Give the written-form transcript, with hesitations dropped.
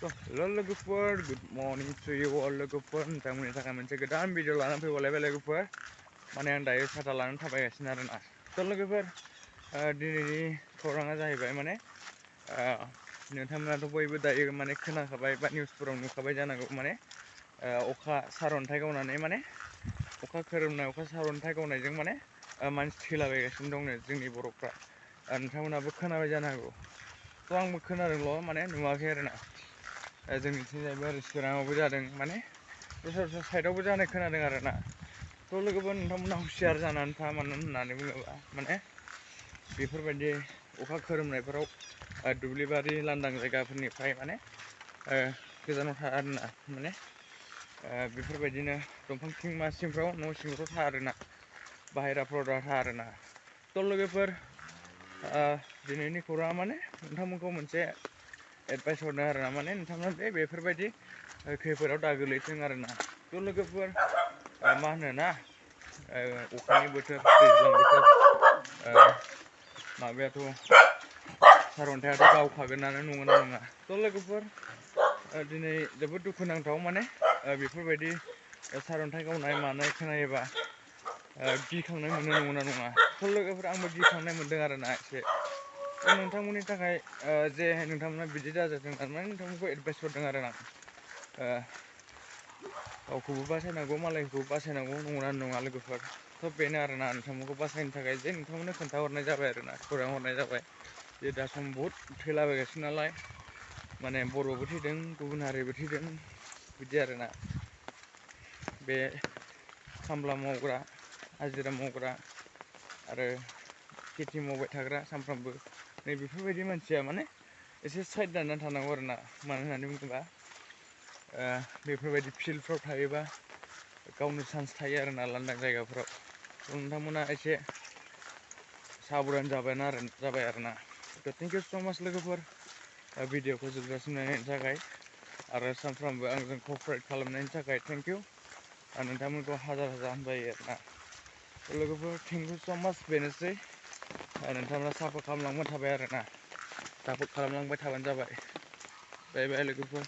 So, hello logofer, good morning to you all logofer. Nोंथांमोननि थाखाय मोनसे गोदान भिडिअ लानानै फैबावलायबाय लोगोफोर. माने आं दायो साथा लानानै थाबायगासिनो आरोना. So लोगोफोर, दिनैनि खौराङा जाहैबाय माने नोंथांमोनाथ' बयबो दायो माने खोनाखाबाय बा निउसफोराव नुखाबाय जानांगौ माने अखा सारअन्थाइ गावनानै माने अखा खोरोमनाय अखा सारअन्थाइ गावनायजों माने मानसि थैलाबायगासिनो दंनो जोंनि बर'फ्रा. नोंथांमोनाबो खोनाबाय जानांगौ. So आंबो खोनादोंल' माने नुवाखै आरोना. जोंनिथिंजायबो ओरै चिराङावबो जादों माने दस्रा दस्रा साइडआवबो जानाय खोनादों आरोना. थ' लोगोफोर नोंथांमोना हुसियार जानानै था मानो होननानै बुङोबा माने बेफोरबायदि अखा खोरोमनायफोराव दुब्लिबारि लांदां जायगाफोरनिफ्राय माने गोजानाव था आरोना. माने बेफोरबायदिनो दंफां सिं मा सिंफ्राव न' सिंफ्राव था आरोना. बाहेराफ्राव दा था आरोना. थ' लोगोफोर दिनैनि खौराङा माने नोंथांमोनखौ मोनसे एडभाइस हरनो आरोना माने नोंथांमोना बेफोरबायदि खैफोदाव दा गोलैथों आरोना. थ' लोगोफोर मा होनोना अखानि बोथोर दैज्लां बोथोर माबायाथ' सारअन्थाइआथ' गावखागोनानो नंगौना नङा. थ' लोगोफोर दिनै जोबोद दुखुनांथाव माने बेफोरबायदि सारअन्थाइ गावनाय मानाय खोनायोबा गिखांनाय मोनो नंगौना नङा. थ' लोगोफोर आंबो गिखांनाय मोनदों आरोना एसे. नोंथांमोननि थाखाय जे नोंथांमोना बिदि दाजाथों थारमाने नोंथांमोनखौ एडभाइस हरदों आरो आं गावखौबो बासायनांगौ मालायखौबो बासायनांगौ नंगौना नङा लोगोफोर. थ' बेनो आरोना नोंथांमोनखौ बासायनो थाखाय जे नोंथांमोननो खोन्थाहरनाय जाबाय आरोना खौरां हरनाय जाबाय जे दा सम बहुद थैलाबायगासिनो नालाय माने बर'बो थैदों गुबुन हारिबो थैदों बिदि आरोना. बे खामला मावग्रा हाजिरा मावग्रा आरो खेथि मावबाय थाग्रा सानफ्रामबो नै बेफोरबायदि मानसिया माने एसे साइड दाननानै थानांगौ आरोना. मानो होननानै बुङोबा बेफोरबायदि फिल्डफ्राव थायोबा गावनो चान्स थायो आरोना लांदां जायगाफ्राव. नोंथांमोना एसे साबधान जाबाय आरोना. थेंक इउ स' माच लोगोफोर भिडिअखौ जोबजासिम नायनायनि थाखाय आरो सानफ्रामबो आंजों क'पारेट खालामनायनि थाखाय थेंक इउ. नोंथांमोनखौ हाजार हाजार हामबायो आरोना. लोगोफोर थेंक इउ स' माच बेनोसै. नोंथांमोना सापर्ट खालामलांबाय थाबाय आरोना. सापर्ट खालामलांबाय थाबानो जाबाय. बाय बाय लोगोफोर.